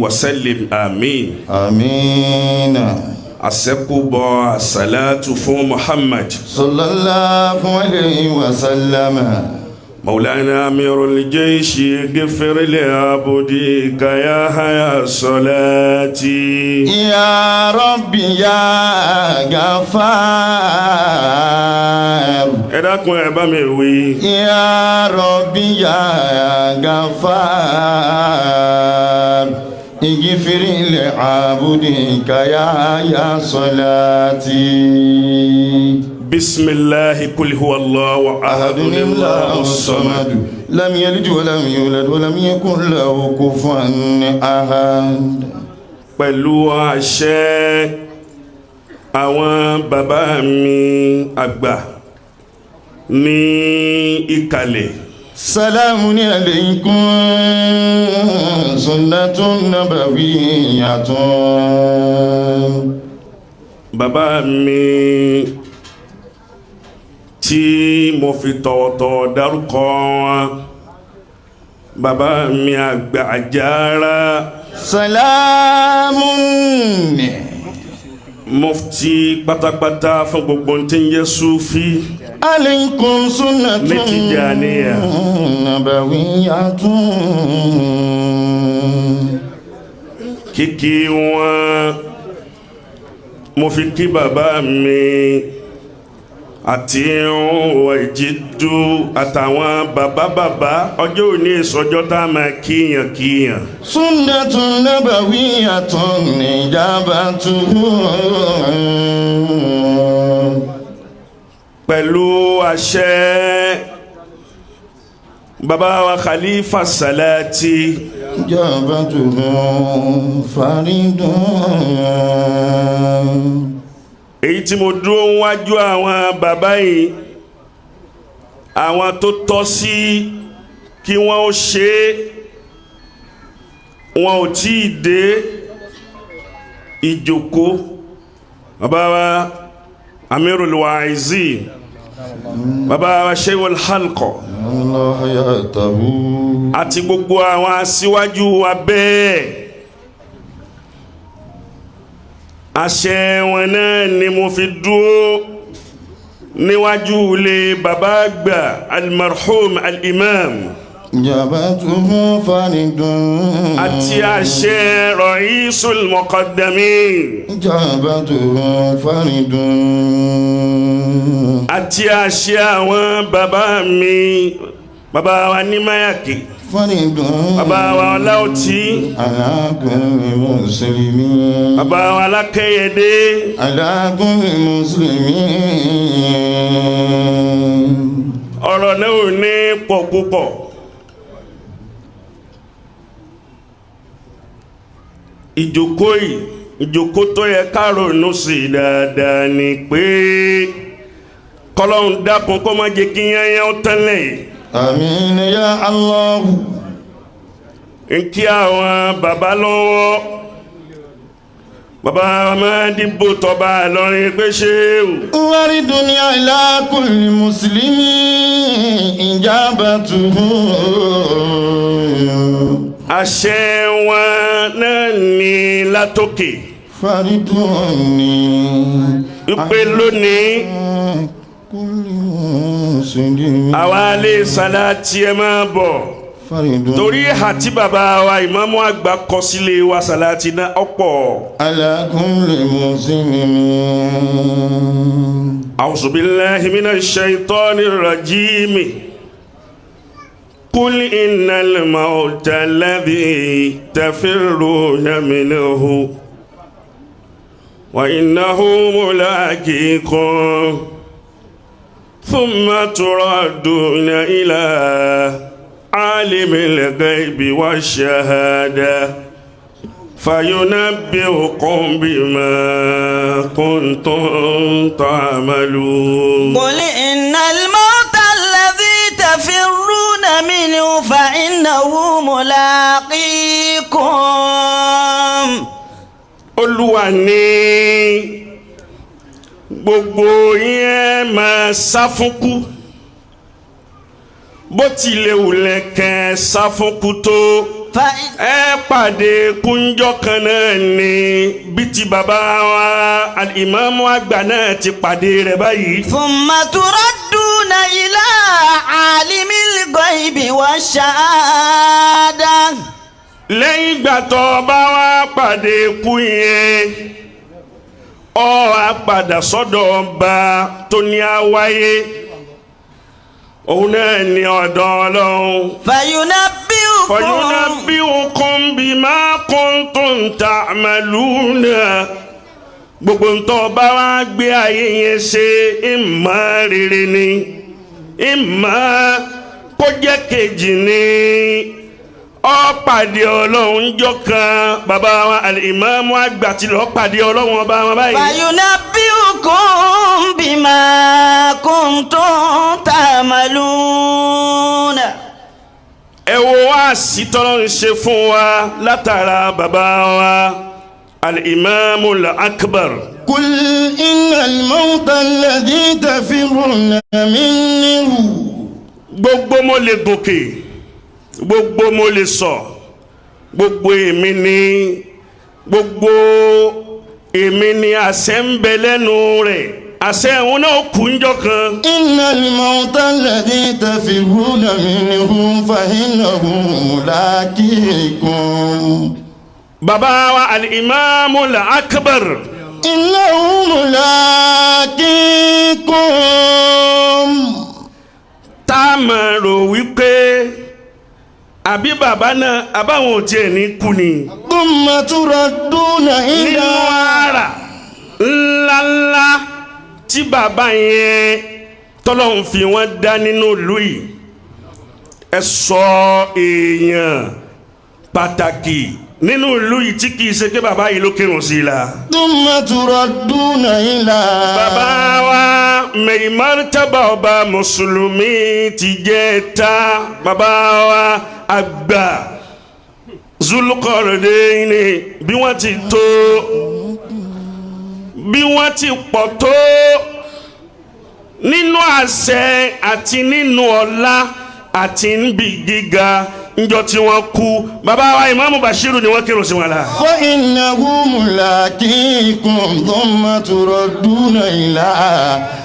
وسلم آمين. آمين. Àṣẹ́kùbọ̀ àsàlátù fún Muhammad. صلى الله عليه وسلم. مولانا أمير الجيش، اغفر لعبدك يا حيا صلاتي. يا ربي يا غفار. Ẹ dákun, ẹ bá mi wí. يا ربي يا غفار، اغفر لعبدك يا صلاتي. بسم الله، قل هو الله أحد. أحد. الله الله الصمد. الصمد، لم يلد ولم يولد ولم يكن له كفوا أحد. Pẹ̀lú àṣẹ àwọn bàbá mi àgbà ní ìkàlẹ̀. سلام عليكم، سنة نبوية. Bàbá mi tí mo fi tọ̀wọ̀tọ̀wọ̀ dárúkọ wọn, bàbá mi àgbà àjára. سلام. Mufti pátápátá fún gbogbo tí ń jẹ́ Súfí. عليكم سنة ní Tìjàníyà. نبوية. Kíkí wọn mo fi kí bàbá mi àti ọ̀wọ̀ ìjídú àtàwọn bàbá bàbá. Ọjọ́ òní ìsọjọ́ tá a máa kíyàn kíyàn. سنة نبوية إجابته. Pẹ̀lú àṣẹ bàbá wa Khalifa Salati. إجابته فريد. Èyí tí mo dúró wájú àwọn bàbá yìí, àwọn tó tọ́ sí kí wọ́n ó ṣe é, wọn ò tí ì dé ìjòkó. Bàbá wa Amirul Waizi, bàbá wa Sheikhul Halqa الله يأته. àti gbogbo àwọn aṣíwájú wa bẹ́ẹ̀, àṣẹ wọn náà ni mo fi dúró níwájú ilé bàbá àgbà almarhum al-imam. إجابته فريد. Àti àṣẹ Ra'isul Muqaddamin. إجابته فريد. Àti àṣẹ àwọn bàbá mi, bàbá wa ní Mayaki, فريد. bàbá wa Ọláòtí, على كل مسلم. bàbá wa Alákẹ́yẹdé. على كل مسلم. Ọ̀rọ̀ náà ò ní pọ̀ púpọ̀. Ìjókòó yìí, ìjókòó tó yẹ ká ronú sí dáadáa ni pé kọ́lọ́hún dákun kó má jẹ́ kí yányán ó tẹ́lẹ̀ yìí. آمين يا الله. Ń kí àwọn bàbá lọ́wọ́, bàbá máa dìbò tọba Ìlọrin pé ṣé o. ورد على كل مسلم إجابته. Àṣẹ wọn náà ní látòkè فرد wípé lónìí كل مسلم. Àwa lè sàlátì, ẹ máa bọ̀. فرد. Torí àti bàbá wa ìmáàmù àgbà kọ sílé wa sàlátì náà ọ̀pọ̀. على كل مسلم. أعوذ بالله من الشيطان الرجيم. قل إن الموت الذي تفرون منه وإنه ملاقيكم، ثم تردون إلى عالم الغيب والشهادة فينبئكم بما كنتم تعملون. قل إن الموت الذي تفرون منه فإنه ملاقيكم. Olúwa ní gbogbo yẹn máa sá fún kú, bó tilẹ̀ wùlẹ̀ kẹ́ sá fún kú tó. فإن Ẹ pàdé kúnjọ́ kan náà ni bí ti bàbá wa alìmọ́mù àgbà náà ti pàdé rẹ̀ báyìí. ثم تردون إلى عالم الغيب والشهادة Lẹ́yìn ìgbà tó bá wá pàdé kú yẹn, ọ á padà sọ́dọ̀ ọba tó ní á wáyé, òun náà ní ọ̀dọ̀ Ọlọ́run. فينبئكم فينبئكم بما كنتم تعملون. Gbogbo ntọ́ bá wá gbé ayé yẹn ṣe, ìmọ̀ rere ni, ìmọ̀ kó jẹ́ kejì ni, ó pàdé Ọlọ́run jọ kan. Bàbá wa alìmọ́mù àgbà ti lọ́ọ́ pàdé Ọlọ́run ọba wọn báyìí. فينبئكم بما كنتم تعملون. Ẹ wo wá sí tọ́lọ́ ń ṣe fún wa látara bàbá wa alìmọ́mù akbar. قل إن الموت الذي تفرون منه Gbogbo mo lè gòkè, gbogbo mo lè sọ, gbogbo èmi ni, gbogbo èmi ni, àṣẹ ń bẹ lẹ́nu rẹ̀, àṣẹ òun náà kú ńjọ́ kan. إن الموت الذي تفرون منه فإنه ملاقيكم. Bàbá wa alìmáàmù akbar. إنه ملاقيكم. Tá a máa rò wípé àbí bàbá náà àbáwọn ò tiẹ̀ ní kú ni. ثم تردون إلى Nínú ara ńláńlá tí bàbá yẹn tọ́lọ́hún fi wọ́n dá nínú ìlú yìí, ẹ sọ èèyàn pàtàkì nínú ìlú yìí tí kìí ṣe pé bàbá yìí ló kírun sí i la. ثم تردون إلى Bàbá wa mẹ̀yìmọ́tàbà ọba mùsùlùmí ti jẹ́ ta, bàbá wa àgbà Zulukọ̀rọ̀dẹ́yìnì, bí wọ́n ti tó, bí wọ́n ti pọ̀ tó nínú àṣẹ àti nínú ọlá àti níbi gíga, níjọ́ tí wọ́n kú, bàbá wa Ìmáàmù Bashiru ni wọ́n kírun sí wọn la. فإنه ملاقيكم ثم تردون إلى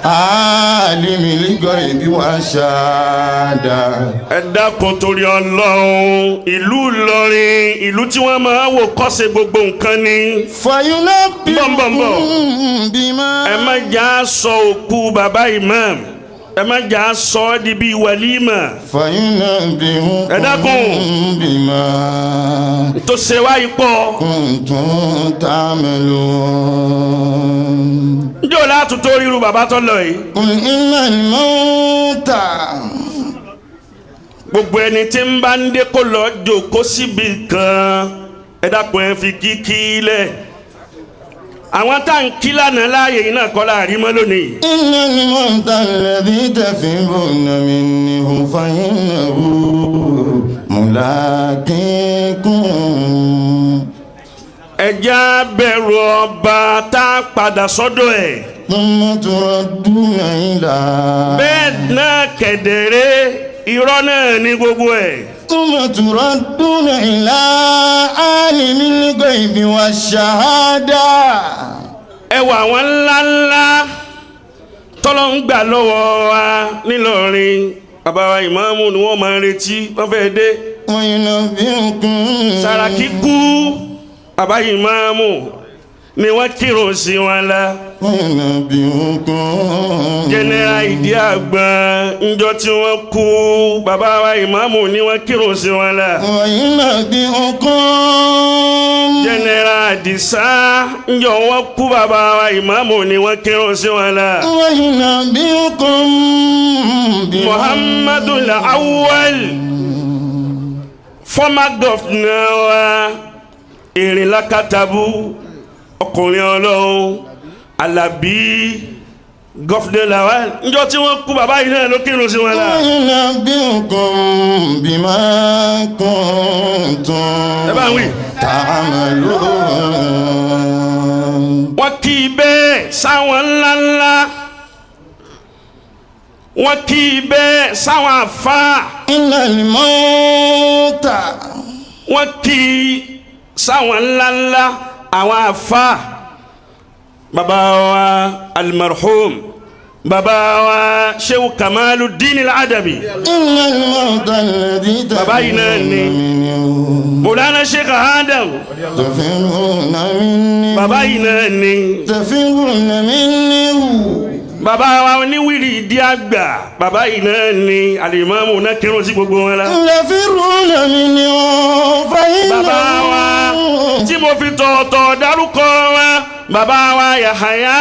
عالم الغيب والشهادة. Ẹ dákun torí Ọlọ́run, ìlú Ìlọrin, ìlú tí wọ́n máa wò kọ́ṣe gbogbo nǹkan ni. فينبئكم Bọ̀, bọ̀. بما Ẹ má jà á sọ òkú bàbá imam, ẹ má jà á sọ ọ́ di bíi wàlímà. فينبئكم Ẹ dákun. بما Tó ṣe wá ipò كنتم تعملون. njẹ́ ò látúntò ríru bàbá tó lọ yìí. قل إن الموت Gbogbo ẹni tí ń bá ń dé kó lọ jókòó síbi kan, ẹ dákun, ẹ fi kíkí lẹ̀. Àwọn tá à ń kí lánàá láàyè yìí náà kọ́ láàrin mọ́ lónìí. إن الموت الذي تفرون منه فإنه ملاقيكم. Ẹja bẹ̀rù ọba tá a padà sọ́dọ̀ ẹ̀. ثم تردون إلى Bẹ́ẹ̀ náà kẹ̀dẹ̀rẹ́, irọ́ náà ní gbogbo ẹ̀. ثم تردون إلى عالم الغيب والشهادة. Ẹ wà àwọn ńláńlá tọ́lọ́ ń gbà lọ́wọ́ wa nílọrin, bàbá wa ìmáàmù ni wọ́n máa ń retí, wọ́n fẹ́ dé. وينبئكم Sàràkí kú, bàbá ìmáàmù ni wọ́n kírun sí wọn la. وينبئكم Jẹnẹra ìdí àgbọn, ńjọ́ tí wọ́n kú, bàbá wa ìmáàmù ni wọ́n kírun sí wọn la. وينبئكم Jẹnẹra àdìsá, ńjọ́ wọ́n kú, bàbá wa ìmáàmù ni wọ́n kírun sí wọn la. وينبئكم بما Muhammadu Awwal, former governor wa, Èrìnlá Katabu, ọkùnrin Ọlọ́run Alábí, governor Lawal, njọ́ tí wọ́n kú, bàbá yìí náà ló kírun sí wọn la. وينبئكم بما كنتم Ẹ bá ń wí. تعملون. Wọ́n kì í bẹ́ẹ̀ sáwọn ńláńlá, wọ́n kì í bẹ́ẹ̀ sáwọn àfáà. إن الموت Wọ́n kí sáwọn ńláńlá àwọn àfa bàbá wa almarhum bàbá wa Shehu Kamaluddin Al-Adabi. إن الموت الذي Bàbá yìí náà ni. تفرون منه Mọ̀lánà Sheikh Adam تفرون منه bàbá yìí náà ni. تفرون منه Bàbá wa oníwìrì ìdí àgbà bàbá yìí náà ni alimami náà kírun sí gbogbo wọn la. تفرون منه فإنه Bàbá wa tí mo fi tọ̀ọ̀tọ̀ dárúkọ wa bàbá wa Yahaya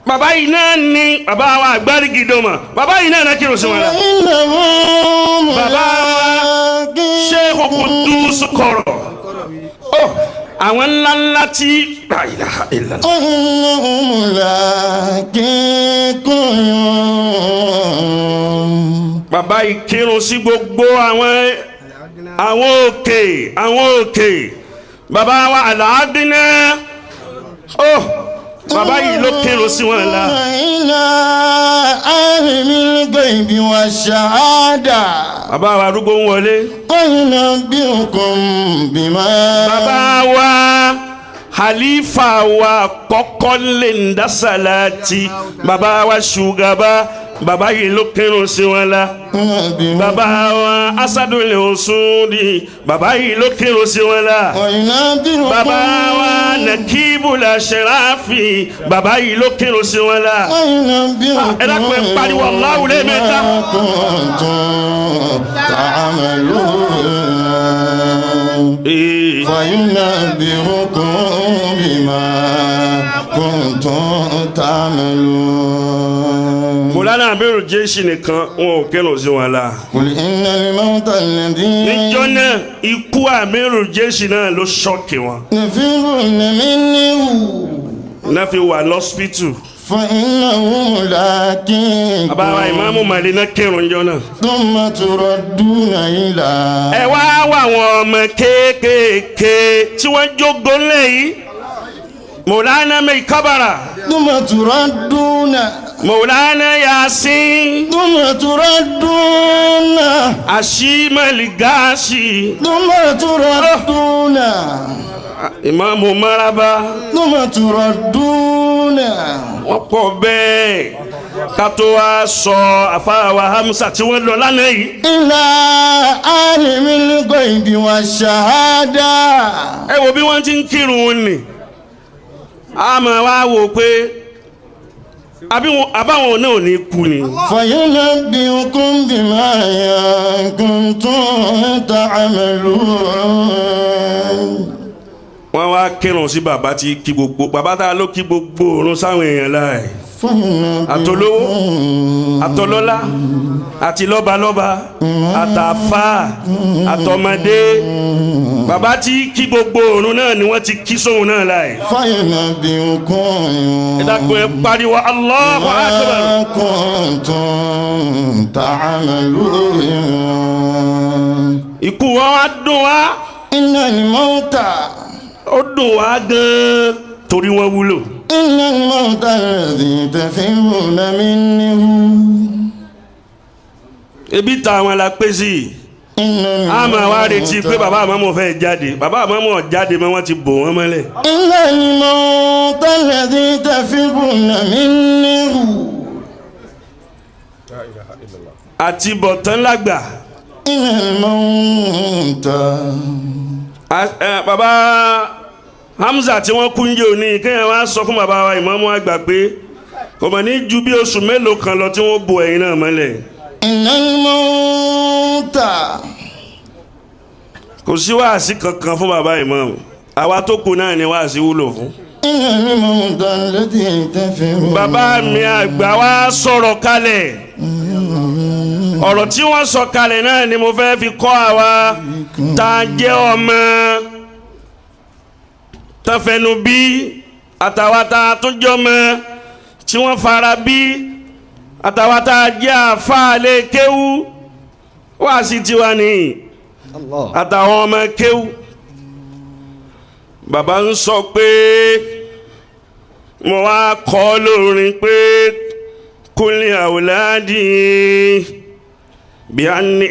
bàbá yìí náà ni bàbá wa àgbárígidọ́mọ̀ bàbá yìí náà kírun sí wọn la. فإنه Bàbá wa Sheikh Qudus kọ̀rọ̀ ó àwọn ńláńlá tí la ilaha illallah. فإنه ملاقيكم Bàbá yìí kírun sí gbogbo àwọn òkè àwọn òkè bàbá wa àlàádínà ó bàbá yìí ló kírun sí wọn la. إلى عالم الغيب والشهادة Bàbá wa arúgbó ń wọlé. وينبئكم بما Bàbá wa halifa wa kọ́kọ́ lè ń dá sàláàtì bàbá wa ṣùgàbá bàbá yìí ló kírun sí wọn la. Bàbá wa asadule osudi bàbá yìí ló kírun sí wọn la. وينبئكم Bàbá wa nàkíbùlà ṣẹ̀ráfì bàbá yìí ló kírun sí wọn la. وينبئكم Ẹ dákun, ẹ pariwo Allahu lẹ́ẹ̀mẹ́ta. بما كنتم تعملون Ee. فينبئكم بما كنتم تعملون Mọ̀lánà Amiru Jésì nìkan wọn ò kírun sí wọn la. قل إن الموت الذي Níjọ́ náà ikú Amiru Jésì náà ló ṣọ́ọ̀kì wọn. تفرون منه Náà fi wà lọ́sípítù. فإنه ملاقيكم Bàbá wa ìmáàmù Màlí náà kírun jọ náà. ثم تردون إلى Ẹ wá wá àwọn ọmọ kéékèèké tí wọ́n jógo ńlẹ̀ yìí. Mọ̀lánà Mẹ́kábàrà, ثم تردون Mọ̀lánà Yasin, ثم تردون Àṣìmọ̀lì Gáàsì, ثم تردون Ìmáàmù Máraba. ثم تردون Wọ́n pọ̀ bẹ́ẹ̀ ká tó wá sọ àfáàwà Hamsa tí wọ́n lọ lánàá yìí. إلى عالم الغيب والشهادة Ẹ wo bí wọ́n ti ń kírun ni a máa wá wò pé àbáwọn náà ò ní kú ni. فينبئكم بما كنتم تعملون Wọ́n wá kírun sí bàbá tí kí gbogbo bàbá tá a ló kí gbogbo òrun sáwọn èèyàn láì. Àtolówó àtọlọ́lá àti lọ́balọ́ba àtàfà àtọmọdé bàbá tí kí gbogbo òrun náà ni wọ́n ti kí sóhun náà láì. فينبئكم Ẹ dákun ẹ pariwo Allahu Akbar. ما كنتم تعملون Ikú wọn wá dùn wá إن الموت ó dùn wá gan-an torí wọ́n wúlò. إن الموت الذي تفرون منه Ebi ta àwọn la pé sí i. إن A máa wá retí pé الموت bàbá àmọ́mọ́ fẹ́ jáde bàbá àmọ́mọ́ jáde mọ́ wọ́n ti bò wọ́n mọ́lẹ̀. إن الموت الذي تفرون منه Àti bọ̀tán lágbà. إن الموت Bàbá Hamza tí wọ́n kú ń jẹ́ òní kéèyàn wá sọ fún bàbá wa ìmáàmù àgbà pé kò mọ̀ ní ju bí oṣù mélòó kan lọ tí wọ́n bo ẹ̀yin náà mọ́lẹ̀. إن الموت Kò sí wáàsí kankan fún bàbá ìmáàmù àwa tó kù náà ni wáàsí wúlò fún. إن الموت الذي تفرون Bàbá mi àgbà wá sọ̀rọ̀ kalẹ̀ ọ̀rọ̀ tí wọ́n sọ kalẹ̀ náà ni mo fẹ́ fi kọ́ àwa tá a jẹ́ ọmọ tọ́fẹ́nu bí àtàwa tá a tún jọmọ tí wọ́n fara bí àtàwa tá a jẹ́ àfáà lé kéwú wá sí tiwa ni àtàwọn ọmọ kéwú. Bàbá ń sọ pé mo wá kọ́ lórin pé kúnlẹ̀ àwòládì Bí a ní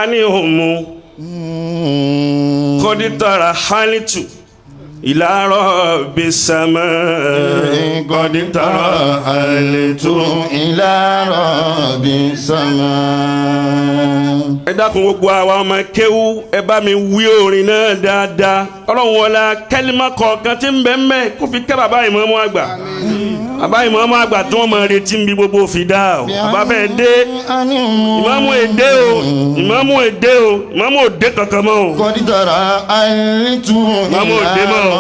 aníhùnmú kọ́dítàrà hálítù ìlàrọ̀ bí sàmà kọ́dítàrà hálítù. إلى رب السماء. Ẹ dákun, gbogbo àwa ọmọ kéwú, ẹ bá mi wí orin náà dáadáa. Ọlọ́run wọlá kẹ́límà kọ̀ọ̀kan tí ń bẹ ń bẹ kó fi kẹ́ bàbá ìmáàmù àgbà, bàbá ìmáàmù àgbà tí wọ́n máa retí ń bí gbogbo fìdá o. Bàbá fẹ́ dé, ìmáàmù èdè o, ìmáàmù èdè o, ìmáàmù òde kankan mọ́ o. قد ترأيت Ìmáàmù òde إلى mọ́ o.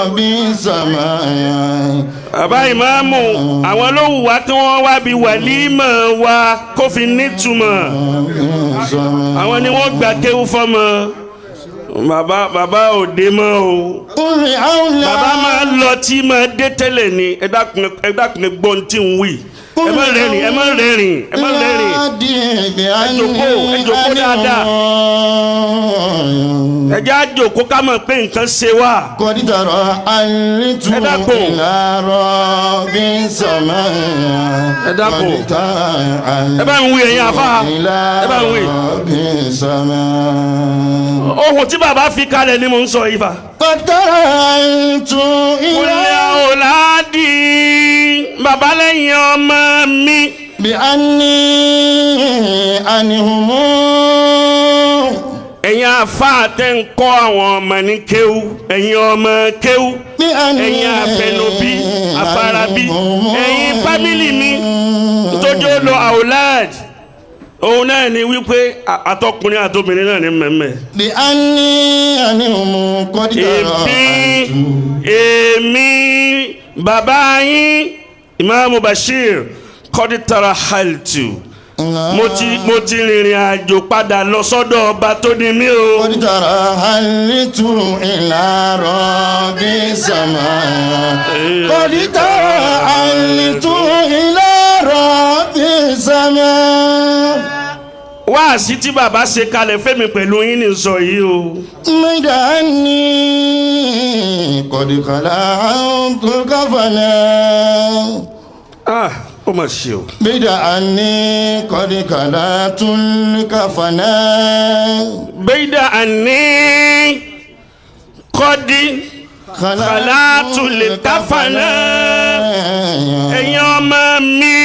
رب السماء. Bàbá ìmáàmù, àwọn ló wù wá kí wọ́n wá bí wàlímọ̀ wa kó fi nítumọ̀. Àwọn ni wọ́n gbà kéwú fọ́mọ. Bàbá, bàbá òde mọ́ o. قل أولى Bàbá máa lọ tí máa dé tẹ́lẹ̀ ni. Ẹ dákun, ẹ dákun, ẹ gbọ́ ohun tí ń wí. Ẹ má rẹ́rìn, ẹ má rẹ́rìn, ẹ má rẹ́rìn. Ẹ jókòó, ẹ jókòó dáadáa. Ẹ jẹ́ á jókòó ká mọ̀ pé nǹkan ṣe wá. قد ترأيت Ẹ dákun. إلى رب السماء. Ẹ dákun. قد ترأيت Ẹ bá ń wí, ẹ̀yin àfa, إلى ẹ bá ń wí. رب السماء. Ohun tí bàbá fi kalẹ̀ ni mò ń sọ yìí fa. قد ترأيت Kúlẹ̀ إلى ọ̀làdì bàbá lẹ́yìn ọmọ mi. بأني عنهم Ẹ̀yin àfa tẹ́ ń kọ́ àwọn ọmọ ní kéwú, ẹ̀yin ọmọ kéwú, بأني ẹ̀yin àfẹnubí àfarabí, ẹ̀yin family mi tójú ó lọ àwòláàd, òun náà ni wípé àtọkùnrin àtobìnrin náà ní mẹ́mẹ́. بأني عنهم قد Èmi ترأيت èmi bàbá yín Ìmáàmù Bashir kọ́dítàrà haltu, mo ti rìnrìn àjò padà lọ sọ́dọ̀ ọba tó ní mí o. قد ترحلت إلى رب السماء. قد ترحلت إلى رب السماء. Wáàsí tí bàbá ṣe kalẹ̀ fẹ́mi pẹ̀lú yín ní sọ yìí o. مدعني قد خلعت الكفنا. Ah, ó mà ṣe o. بدعني قد خلعت الكفنا. Bẹ́ẹ̀dà àní kọ́dí khala'tu l-kafana. Ẹ̀yin ọmọ mi,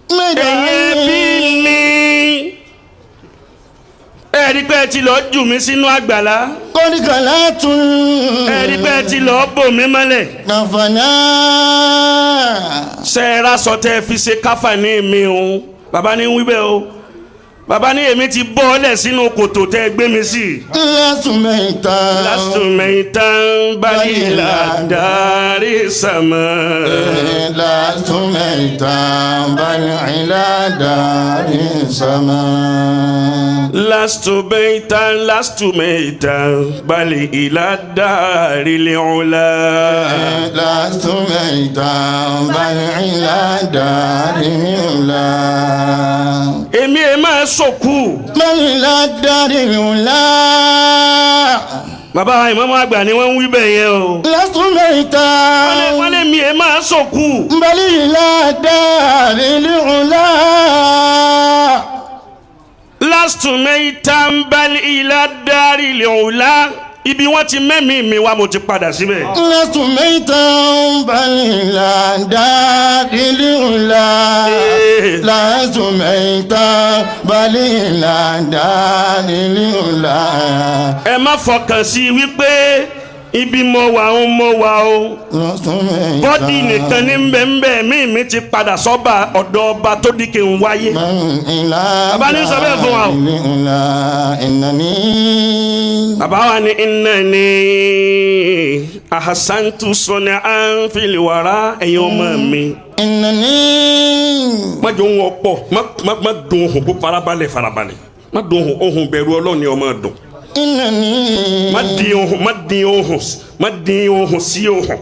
ẹ̀yin ẹbí mi, ẹ̀rí pé ẹ ti lọ jù mí sínú àgbàlá. قد خلعت Ẹ̀rí pé ẹ ti lọ bò mí mọ́lẹ̀. الكفنا. Ṣe é rásọ tẹ́ ẹ fi ṣe káfàní mi o? Bàbá ní wí bẹ́ẹ̀ o. Bàbá ní èmi ti bọ́ ọ́lẹ̀ sínú kòtò tẹ́ ẹ gbé mi sí. لست ميتا. لست ميتا بل إلى دار السماء. لست ميتا بل إلى دار السماء. لست ميتا، لست ميتا بل إلى دار العلا. لست ميتا بل إلى دار العلا. Èmi ẹ̀ máa sọ̀kù. بل إلى دار العلا. Bàbá ìmáàmù àgbà ni wọ́n ń wí bẹ́ẹ̀ yẹn o. لست ميتا. Wọ́n lé mi ẹ̀ máa sọ̀kù. بل إلى دار العلا. لست ميتا بل إلى دار العلا. Ibi wọ́n ti mẹ́mìí mi wá, mo ti padà síbẹ̀. لست ميتا بل إلى دار العلا. لست ميتا بل إلى دار العلا. Ẹ má fọkàn sí wípé ibi mo wà ó mo wà o. لست ميتا. Body nìkan ní bẹ́ẹ̀nbẹ́ẹ̀ mi mi ti padà sọ́ba ọ̀dọ̀ ọba tó di kí n wáyé. بل إلى Bàbá ní sọ bẹ́ẹ̀ fún wa o. دار العلا إنني Bàbá wa ní إنني أحسنت صنعا في الورى, ẹ̀yin ọmọ mi. إنني Má jọ ń wọ pọ̀, má má má dùn ohùn kó farabalẹ̀ farabalẹ̀, má dùn ohùn, ohùn bẹ̀rù Ọlọ́run ni ọmọ dùn. إنني Má dín ohùn, má dín ohùn, má dín ohùn sí ohùn.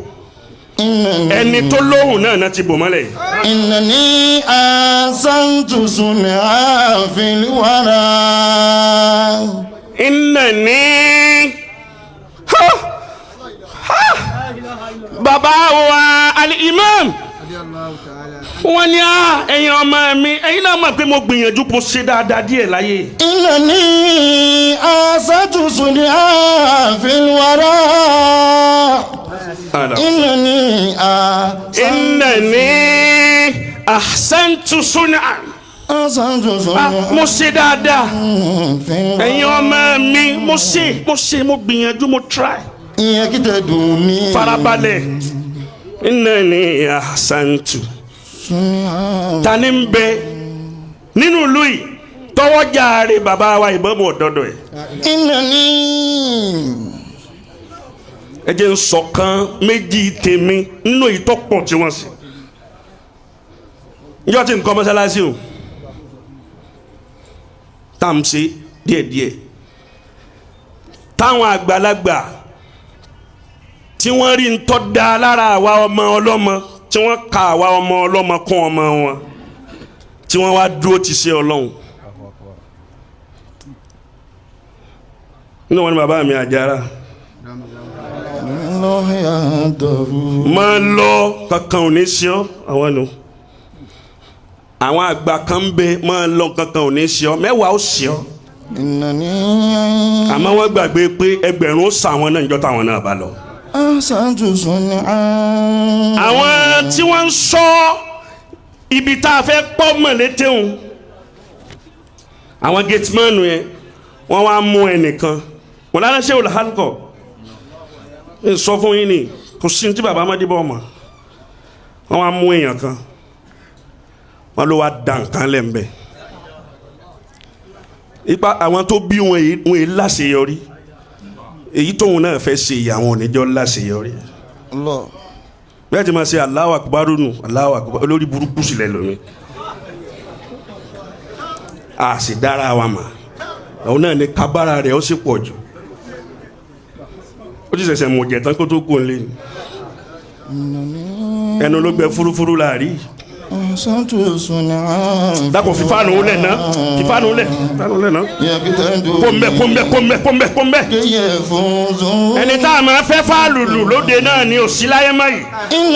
إنني Ẹni tó lóhùn náà náà ti bò mọ́lẹ̀ yìí. إنني أحسنت صنعا في الورى. إنني ha ha, bàbá wa al-imam. Wọ́n ní á ẹ̀yin ọmọ mi, ẹ̀yin náà mọ̀ pé mo gbìyànjú, mo ṣe dáadáa díẹ̀ láyé. إنني أحسنت صنعا في الورى. إنني أحسنت Innani ahsantu sun'a. أحسنت Ah, mo صنعا ṣe dáadáa. في الورى. Ẹ̀yin ọmọ mi, mo ṣe, mo ṣe, mo gbìyànjú, mo try. يقتدوني Farabalẹ̀. Innani ahsantu. صنعا. Ta ni ń bẹ nínú ìlú yìí tọwọ́ jaare bàbá wa ìbọ̀mù ọ̀dọ́dọ̀ ẹ̀? إنني Ẹ jẹ́ ń sọ̀kan méjì tèmi nínú èyí tó pọ̀ tí wọ́n sì. Níjọ́ tí nǹkan mọ́sálásí o, tá à ń ṣe díẹ̀díẹ̀, táwọn àgbàlagbà tí wọ́n rí ń tọ́ da lára àwa ọmọ ọlọ́mọ, tí wọ́n ka àwa ọmọ ọlọ́mọ kún ọmọ wọn, tí wọ́n wá dúró ti ṣe Ọlọ́run. Nínú wọn ni bàbá mi Àjàrà. الله يهدر. Máa lọ, kankan ò ní sí ọ. Àwọn nù, àwọn àgbà kan ń bẹ, máa lọ, kankan ò ní sí ọ, mẹ́wàá ó sí ọ. إنني Àmọ́ wọ́n gbàgbé pé ẹgbẹ̀rún ó sàwọn náà níjọ́ táwọn náà bá lọ. أحسنت صنعا. Àwọn tí wọ́n ń sọ ibi tá a fẹ́ pọ́ mọ̀létéhùn, àwọn gateman yẹn, wọ́n wá mú ẹnìkan wọ́n lára ṣé olùhálùkọ̀ ń sọ fún yín ni kò sí ní tí bàbá Mádìbọ̀ ọmọ. Wọ́n wá mú èèyàn kan, wọ́n ló wá da nǹkan lẹ́ńbẹ̀ ipa àwọn tó bí wọn yìí, wọn yìí láṣeyọrí. Èyí tóun náà fẹ́ ṣe ìyàwó oníjọ́ láṣeyọrí. الله. Bẹ́ẹ̀ ti máa ṣe Allahu Akbar nù, Allahu Akbar, olórí burúkú sílẹ̀ lómi. A sì dára wa mà, òun náà ní kábàárà rẹ̀ ó sì pọ̀ jù. Ó ti ṣẹ̀ṣẹ̀ mọ̀ jẹ̀ tán kó tó kó lé ní ẹnu ló gbẹ fúrúfúrú láàrí. أحسنت صنعا. Dákun, fífáànù lẹ̀ ná, fífáànù lẹ̀, fífáànù lẹ̀ ná. يقتدوني. Kó mbẹ, kó mbẹ, kó mbẹ, kó mbẹ, kó mbẹ. يفوزون. Ẹni tá a máa fẹ́ fáàlù lù lóde náà ni ò sí láyé mọ́ yìí.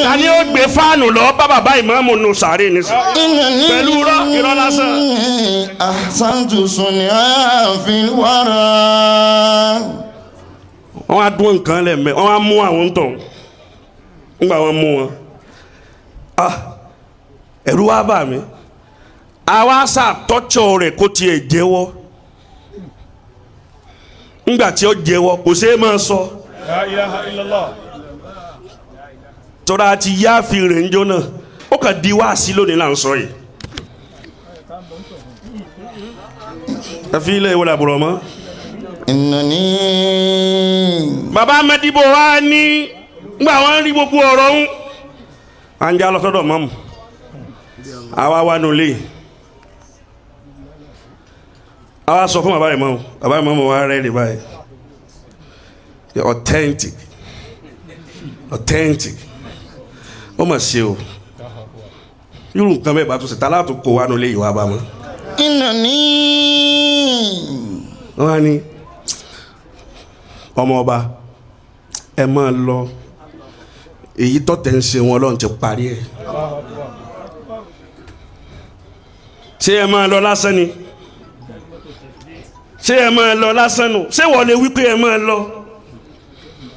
Ta ni ó gbé fáànù lọ bá bàbá ìmáàmù nù sàárè ní sí? إنني Pẹ̀lú irọ́, irọ́ lásán. أحسنت صنعا في الورى. Wọ́n á dún nǹkan lẹ́mẹ̀, wọ́n á mú àwọn tó ńgbà wọ́n mú wọn. Ah, ẹ̀rù wá bà mí. Àwa ṣàtọ́jọ́ rẹ̀ kó tiẹ̀ jẹ́wọ́. Ńgbà tí ó jẹ́wọ́, kò ṣeé máa sọ. La ilaha illallah. Tọ́ra ti yáàfi rẹ̀ ń jóná, ó kàn di wáàsí lónìí là ń sọ yìí. Ẹ fi ilé ìwé làbúrò mọ́. إنني Bàbá Mẹ́díbò wa ní ngbà wọn rí gbogbo ọ̀rọ̀ ń à ń já lọ sọ́dọ̀ mọ́mù, àwa wà nulẹ̀, àwa sọ fún bàbá ìmọ̀mù. Bàbá ìmọ̀mù wa rẹ́ rí báyìí, authentic, authentic. Ó mà ṣe o, irú nǹkan bẹ́ẹ̀ bá tún ṣe tá látò kó wa nulẹ̀ yìí wá bá mọ́. إنني Wọ́n á ní ọmọ ọba, ẹ máa lọ, èyí tọ́tẹ̀ ń ṣe wọn, Ọlọ́run ti parí ẹ̀. Ṣé ẹ máa lọ lásán ni? Ṣé ẹ máa lọ lásán nù? Ṣé wọ́n lè wí pé ẹ máa lọ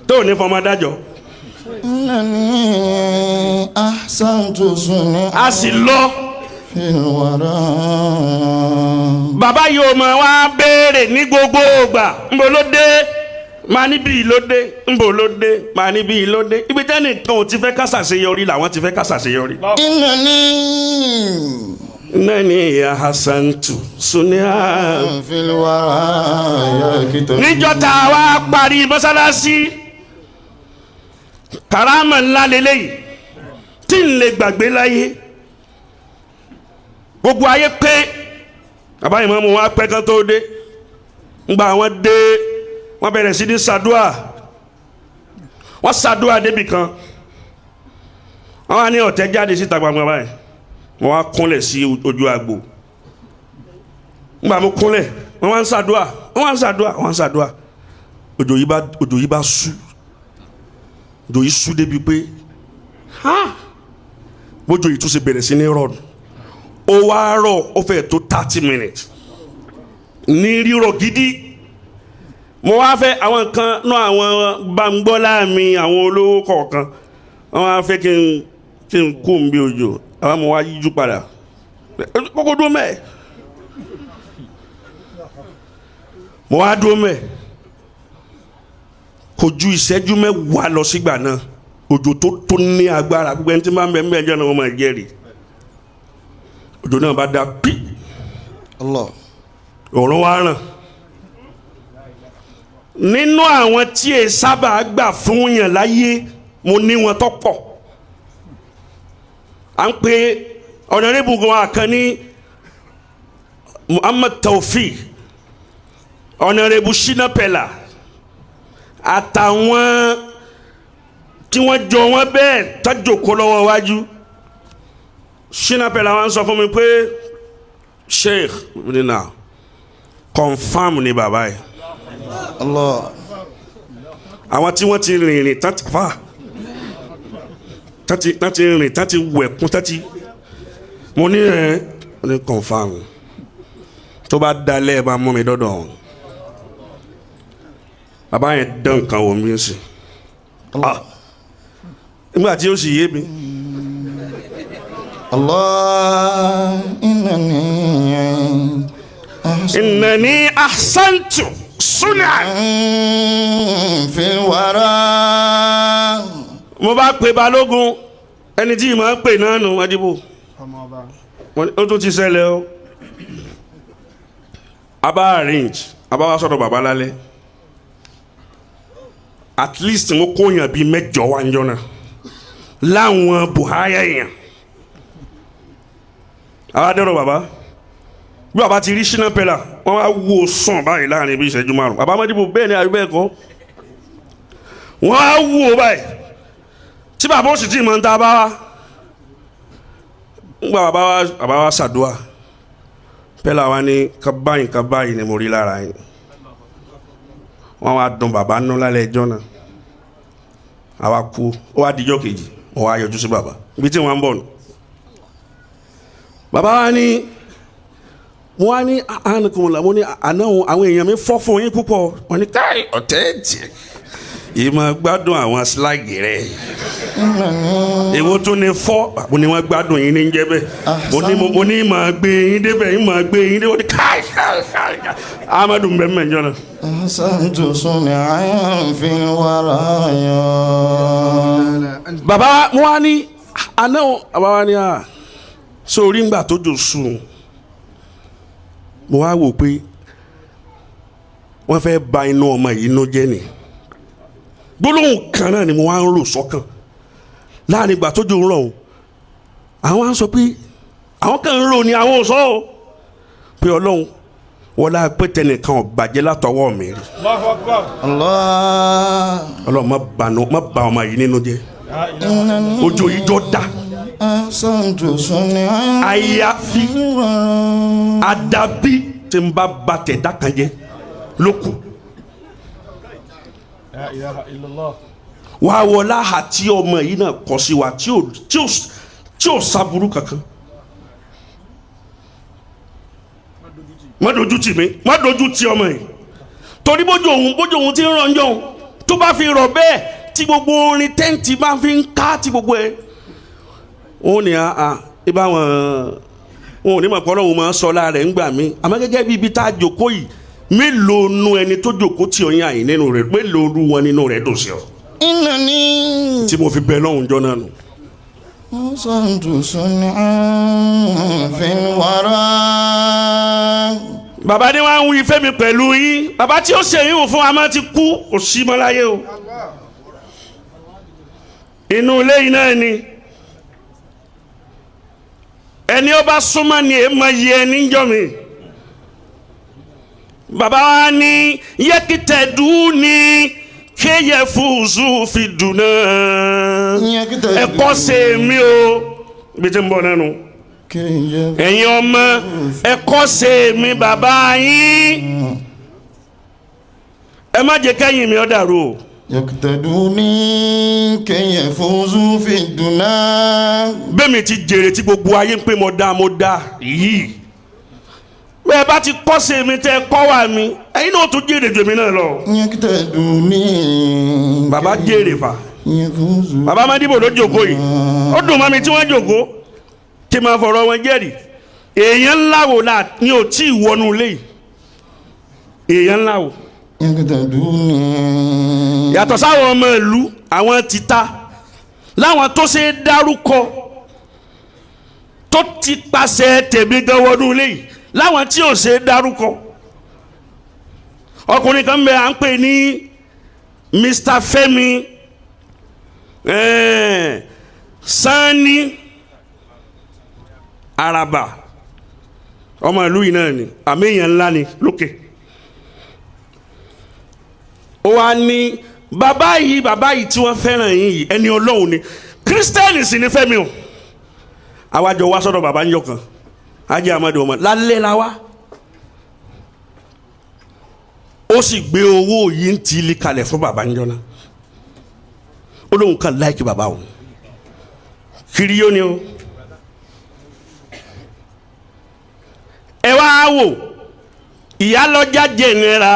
tó ò ní fọmọ dájọ́? إنني أحسنت صنعا A sì lọ. في الورى. Bàbá yóò máa wá béèrè ní gbogbo ògbà, ńbò ló dé? Máa níbí ló dé. Ńbò ló dé? Máa níbí ló dé. Ibi tẹ́nìkan ò ti fẹ́ ká ṣàṣeyọrí làwọn ti fẹ́ ká ṣàṣeyọrí. إنني Náà ni ìyá Hasantu Sunia. في الورى يا Níjọ́ tá a wá parí mọ́sálásí, karama ńlá lélẹ́yìí tí n lè gbàgbé láyé. Gbogbo ayé pé bàbá ìmáàmù wa pẹ́ kán tó dé. Ńgbà wọn dé, wọ́n bẹ̀rẹ̀ sí ní ṣàdúà. Wọ́n ṣàdúà débì kan, wọ́n wá ní ọ̀tẹ̀ jáde síta gbangba báyìí. Wọ́n wá kúnlẹ̀ sí ojú agbo. Ńgbà mo kúnlẹ̀, wọ́n wá ń ṣàdúà, wọ́n wá ń ṣàdúà, wọ́n wá ń ṣàdúà. Òjò yìí bá sú, òjò yìí sú débi pé ha, Bójú yìí tún ṣe bẹ̀rẹ̀ sí ní rọ̀ ó wá rọ̀, ó fẹ́ tó 30 minutes ní rírọ̀ gidi. Mo wá fẹ́ àwọn kan náà, àwọn gbàngbọ́lá mi, àwọn olówó kọ̀ọ̀kan, wọ́n wá fẹ́ kí n kú bí òjò. Àwọn mo wá yíjú padà kókó dúró mẹ́ẹ̀, mo wá dúró mẹ́ẹ̀. Kò ju ìṣẹ́jú 10 lọ sígbà náà, òjò tó ní agbára, gbogbo ẹni tí máa ń bẹ ń bẹ ẹjọ́ náà, wọ́n máa jẹ́rìí. Òjò náà bá da pí. Allah. Òrùn wa ràn. Nínú àwọn tí e sábà gbà fún yàn láyé, mo ní wọn tó pọ̀. À ń pe ọ̀nàrẹ́bù gan kan ní Muhammad Taofik, ọ̀nàrẹ́bù Shina Pella, àtàwọn tí wọ́n jọ wọ́n bẹ́ẹ̀ tájòkó lọ́wọ́ wájú. Shina Pella wọn sọ fún mi pé, "Sheikh nina, confam ni bàbá yìí." Allah. Àwọn tí wọ́n ti rìnrìn tán ti fà tán ti rìn tán ti wẹ̀kún tán ti, mo ní ẹ̀ ní confam. Tó bá dalẹ̀, ẹ bá mú mi dọ́dọ̀ wọn. Bàbá yẹn dán nǹkan wò mí sí. Allah. Nígbà tí ó sì yé mi. Allah إنني إنني أحسنت صنعا في الورى. Mo bá pe balógun, ẹni tí ìmọ̀ ń pè náà nù wájú. Ó tún ti ṣẹlẹ̀ o. A bá arrange, a bá wá sọ̀rọ̀ bàbá lálẹ́. At least mo kó yàn bíi 8 wá ń jọ náà láwọn buhari yẹn. Àwa dẹ́rọ̀ bàbá. Bí bàbá ti rí Shina Pella, wọ́n wá wo sàn báyìí láàrin bí ìṣẹ́jú 5. Bàbá Mọ́dìbò, bẹ́ẹ̀ ni àbí bẹ́ẹ̀ kọ́? Wọ́n á wò báyìí tí bàbá ó sì tí ì mọ̀ ń ta bá wa ń gba. Bàbá wa, bàbá wa ṣàdúà. Pella wa ní ká báyìí ká báyìí ni mo rí lára yín. Wọ́n wá dùn bàbá nú lálẹ́ ẹjọ́ náà. Àwa kú, ó wá dijọ́ kejì, mo wá yọjú sí bàbá ibi tí wọ́n ń bọ̀ nù. Bàbá wa ní, mo wá ní ànàkùnmọ̀lá, mo ní àná àwọn èèyàn mi fọ́ fún yín púpọ̀. Wọ́n ní káì ọ̀tẹ́ tiẹ̀ ìmọ̀ gbádùn àwọn slag rẹ̀, èwo tún ni fọ́? Mo ní wọ́n gbádùn yín ní jẹ́ bẹ́ẹ̀. Mo ní máa gbé yín débẹ̀, yín máa gbé yín débẹ̀. Wọ́n ní káì káì káì káì. Amadu mbẹ́ mẹ́jọ náà. أحسنت صنعا في الورى. Bàbá mo wá ní àná, bàbá wa ní à sórí ńgbà tó jò sùn, mo wá wò pé wọ́n fẹ́ ba inú ọmọ yìí inú jẹ́ ni. Gbólóhùn kan náà ni mo wá ń rò sọ́kàn láàrin ìgbà tó jò ń rọ̀ o. Àwọn á sọ pé àwọn kan ń rò ní, àwọn ò sọ ọ́ pé Ọlọ́run wọlá pé tẹnìkan ò bàjẹ́ látọwọ́ mi rí. الله أكبر. الله. Ọlọ́run, má bànú, má bà ọmọ yìí nínú jẹ́. لا إله. Ojú yìí jọ dá. أحسنت صنعا Àyàfi في الورى. àdàbí tí n bá ba tẹ̀ dákan jẹ́ ló kù. لا إله إلا الله. Wàá wọlá àti ọmọ yìí náà kọ sí wa tí ò sábúrú kankan. Má dojú tì mí, má dojú tì ọmọ yìí, torí bójú òun ti ń rànjọ́ òun tó bá fi rọ̀ bẹ́ẹ̀, tí gbogbo orin tẹ́ǹtì bá fi ń ká tí gbogbo ẹ̀ òun ni àà ibà wọn wọn ò ní mọ̀ pé Ọlọ́run máa ń sọ lára rẹ̀ ń gbà mí. Àmọ́ gẹ́gẹ́ bí ibi tá a jòkó yìí, mélòó nu ẹni tó jòkó tí ọyìn àyìn nínú rẹ̀, mélòó nu wọn nínú rẹ̀ dùn sí ọ? إنني Tí mo fi bẹ lọ́hùn jọ náà nù. أحسنت صنعا في الورى. Bàbá ni wọ́n á ń wí fẹ́mi pẹ̀lú yín. Bàbá tí ó ṣe yín fún wa máa ti kú, kò sí mọ́ láyé o. Inú ilé yìí náà ni ẹni ó bá súnmọ́ ni èé mọ iye ẹni ń jọ mi. Bàbá wa ní yẹ́kítẹ́dù ní kéye fúùsù fi dùn náà. Ẹ̀kọ́ ṣe mí o, ibi tí ń bọ̀ nánu. Ẹ̀yin ọmọ, ẹ̀kọ́ ṣe mi bàbá yín. Ẹ má jẹ́ kẹ́yìn mi ó dàrú o. يقتدوني كي يفوزوا في الدنيا. Bẹ́ẹ̀mi ti jèrè tí gbogbo ayé ń pè mo dá mo dá yìí, bẹ́ẹ̀ bá ti kọ́ sí mi tẹ́ kọ́ wà mí, ẹ̀yin náà tún jèrè jù mí náà lọ. يقتدوني. Bàbá jèrè fà. يفوزوا. Bàbá Mádìbò ló jòkó yìí, ó dùn mọ́ mi tí wọ́n jòkó kí n máa fọ̀rọ̀ wọn jẹ́rìí. Èèyàn ńlá wo la ni ò tí ì wọnú ilé yìí? Èèyàn ńlá wo? يقتدوني. Yàtọ̀ sáwọn ọmọ ìlú, àwọn tìta láwọn tó ṣe é dárúkọ tó ti pàṣẹ tèmi gan wọnú ilé yìí, láwọn tí ò ṣe é dárúkọ, ọkùnrin kan bẹ à ń pè ní Mr. Fẹ́mi Sanni Araba, ọmọ ìlú yìí náà ni, àmì èèyàn ńlá ni lókè. Ó wá ní bàbá yìí, bàbá yìí tí wọ́n fẹ́ràn yín yìí, ẹni Ọlọ́run ni, kírísítẹ́nì sì ní Fẹ́mi o. Àwa jọ wá sọ́dọ̀ bàbá ńjọ́ kan, Ajé Amadu ọmọ lálẹ́ la wá, ó sì gbé owó yìí ń ti ilé kalẹ̀ fún bàbá ńjọ́ náà. Ó lóun kàn láìkí bàbá òun kiri yóò ní o. Ẹ wá wò ìyálọ́jà jẹ̀nẹ́ra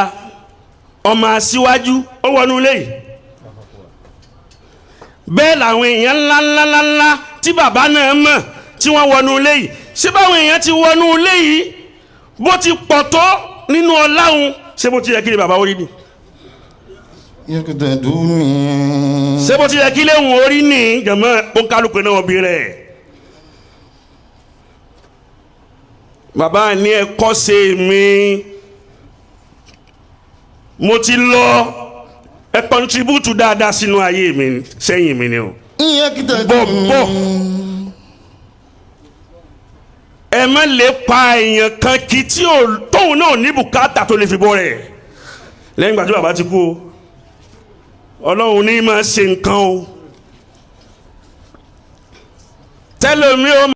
ọmọ aṣíwájú, ó wọnú ilé yìí. Bẹ́ẹ̀ làwọn èèyàn ńlá ńlá ńlá ńlá tí bàbá náà mọ̀ tí wọ́n wọnú ilé yìí. Ṣé báwọn èèyàn ti wọnú ilé yìí bó ti pọ̀ tó nínú ọláhun, ṣé bó ti yẹ kí ni bàbá orí ni? يقتدوني. Ṣé bó ti yẹ kí léhùn orí ni? Jẹ̀mọ́ òǹkálùkù náà bí rẹ̀. Bàbá ní ẹ kọ́ ṣe mi, mo ti lọ, ẹ kọ́ntribútù dáadáa sínú ayé mi sẹ́yìn mi ni o. يقتدوني. Bọ̀. Ẹ má lè pa èèyàn kan kí tí ò tóun náà ní bùkátà tó lè fi bọ́ rẹ̀ lẹ́yìn ìgbà tí bàbá ti kú o. Ọlọ́run ní máa ṣe nǹkan o, tẹ́lẹ̀ mi ó.